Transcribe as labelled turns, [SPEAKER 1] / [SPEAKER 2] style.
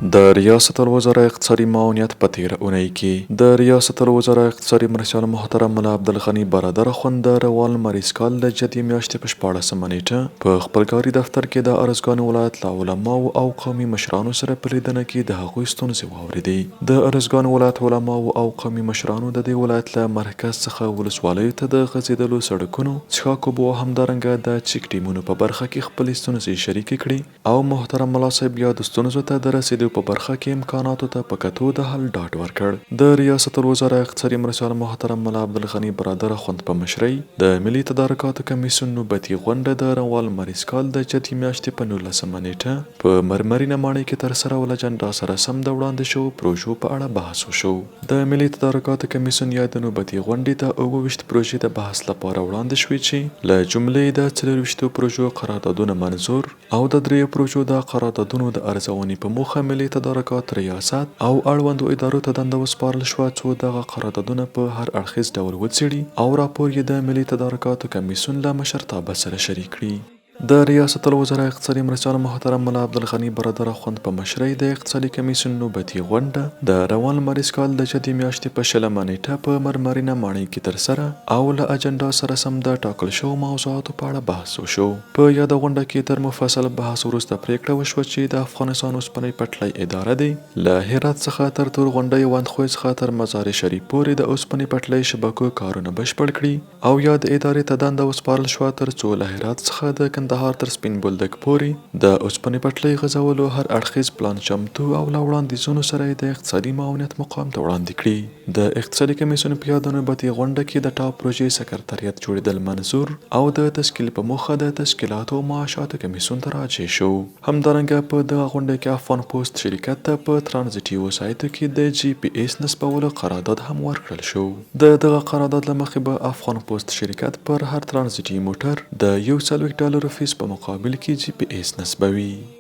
[SPEAKER 1] د ریاست الوزراء اقتصادي معاونیت په تېره اونۍ کې د ریاست الوزراء اقتصادي مرستیال محترم ملا عبدالغني برادر اخوند د روان لمریز کال د جدي میاشتې په 16مه نېټه په خپل کاري دفتر کې د ارزګان ولایت له علماوو او قومي مشرانو سره په لیدنه کې د هغوی ستونزې واورېدې. د ارزګان ولایت علماوو او قومي مشرانو د دې ولایت له مرکز څخه ولسوالیو ته د غځېدلو سړکونو، څښاک اوبو او همدارنګه د چیک ډیمونو په برخه کې خپلې ستونزې شریکې کړې. او محترم ملا صاحب یادو ستونزو ته د رسېدو په برخه کې امکاناتو ته په کتو د حل ډاډ ورکړ. د ریاست الوزراء اقتصادي مرستیال محترم ملا عبدالغني برادر اخوند په مشرۍ د ملي تدارکاتو کمېسیون نوبتي غونډه د روان لمریز کال د جدي میاشتې په 19مه نېټه په مرمرینه ماڼۍ کې ترسره او له اجنډا سره سم د وړاندې شوو پروژو په اړه بحث وشو. د ملي تدارکاتو کمېسیون یادې نوبتي غونډې ته 27 پروژې د بحث لپاره وړاندې شوې چې له جملې یې د 24 پروژو قراردادونه منظور او د درېیو پروژو د قراردادونو د ارزونې په موخه ملي تدارکات ریاست او اړوندو ادارو ته دنده وسپارل شوه څو دغه قراردادونه په هر اړخیز ډول وڅېړي او راپور یې د ملي تدارکاتو کمېسیون له مشرتابه سره شریک کړي. د ریاست الوزراء اقتصادي مرستیال محترم ملا عبدالغني برادر اخوند په مشرۍ د اقتصادي کمېسیون نوبتي غونډه د روان لمریز کال د جدي میاشتې په 20مه نېټه په مرمرینه ماڼۍ کې ترسره او له اجنډا سره سم د ټاکل شوو موضوعاتو په اړه بحث وشو. په یاده غونډه کې تر مفصل بحث وروسته پرېکړه وشوه چې د افغانستان اوسپنې پټلۍ اداره دې له هرات څخه تر تورغونډۍ او اندخوی څخه تر مزار شریف پورې د اوسپنې پټلۍ شبکو کارونه بشپړ کړي او یادې ادارې ته دنده وسپارل شوه تر څو له هرات څخه د کندهار تر سپین بولدک پورې د اوسپنې پټلۍ غځولو هر اړخیز پلان چمتو او له وړاندیزونو سره یې د اقتصادي معاونیت مقام ته وړاندې کړي. د اقتصادي کمېسیون په یاده نوبتي غونډه کې د ټاپ پروژې سکرتریت جوړېدل منظور او د تشکیل په موخه د تشکیلاتو او معاشاتو کمېسیون ته راجع شو. همدارنګه په دغه غونډه کې افغان پوسټ شرکت ته په ترانزیټي وسایطو کې د جي پي ایس نصبولو قرارداد هم ورکړل شو. د دغه قرارداد له مخې به افغان پوسټ شرکت پر هر ترانزیټي موټر د 41 ډالرو فیس په مقابل کې جي پي ایس نصبوي.